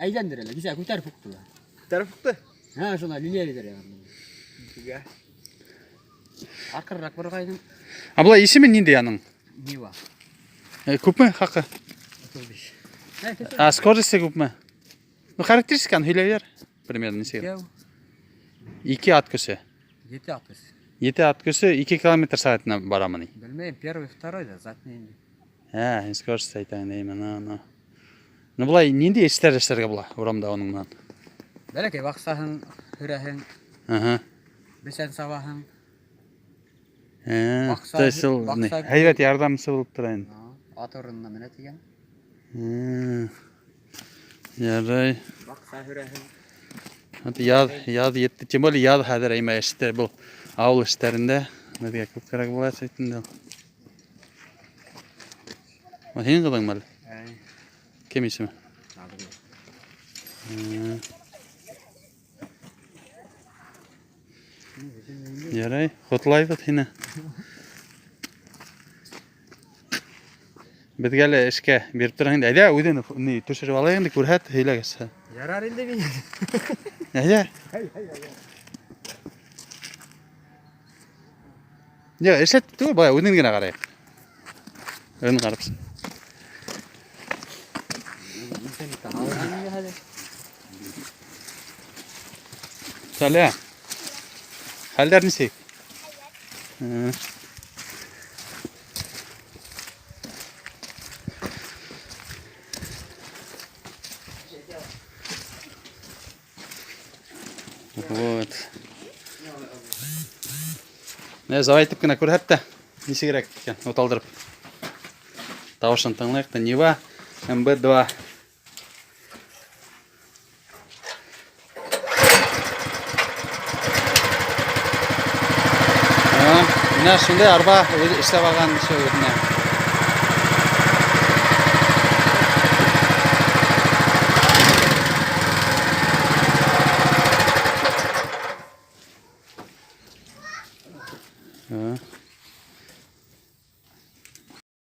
Әйләндер әле, кисә күтәреп һуҡты ла. Күтәреп һуҡты? Һә, шуна лилия бирә. Нифига. Аҡырыраҡ борғайның. Ә былай исеме ниндәй аның? Нива. Күпме хаҡы? 35. Ә скорости күпме? Ну, характеристиканы һөйләйҙәр. Примерно нисек? Икәү. Ике ат көсө. Ете ат көсө. Ете ат көсө 2 километр сәғәтенә барамы ни? Белмәйем, первый, второй да, задний инде. Ә, һин скорость әйтәң деймен, на, на. Ну, былай ниндәй эштәр эшләргә була урамда уның менән? Бәләкәй баҡсаһын һөрәһең, Ага. бесән сабаһың. Ә, Баҡса- то есть ул ни, баҡса- һәйбәт ярҙамсы булып тора инде. Ат урынына менә тигән. Ә, Ярай. Баҡса һөрәһең. Вот яҙ, яҙ етте. Тем более яҙ хәҙер әймә эштәр был ауыл эштәрендә беҙгә күп кәрәк була инде. Ул һинең ҡыҙыңмы әле? Әй, Кем исеме? Наҙгөл. Ярай, ҡотлайбыҙ һине. Беҙгә лә эшкә биреп тораһың инде. Әйҙә, үҙең ни төшөрөп алайыҡ инде, күрһәт, һөйләгеҙ. Ярар инде мин. Әйҙә. Юҡ, эшләтеп түгел, былай үҙең генә ҡарайыҡ. Үҙең ҡарап. Сәлә. Хәлдәр нисек? Вот. Менә завайтып кенә күрһәт тә, нисегерәк икән, ут алдырып. Тауышын тыңлайыҡ та, Нива МБ2. Менә шундай арба үҙе эшләп алған кеше үҙенә.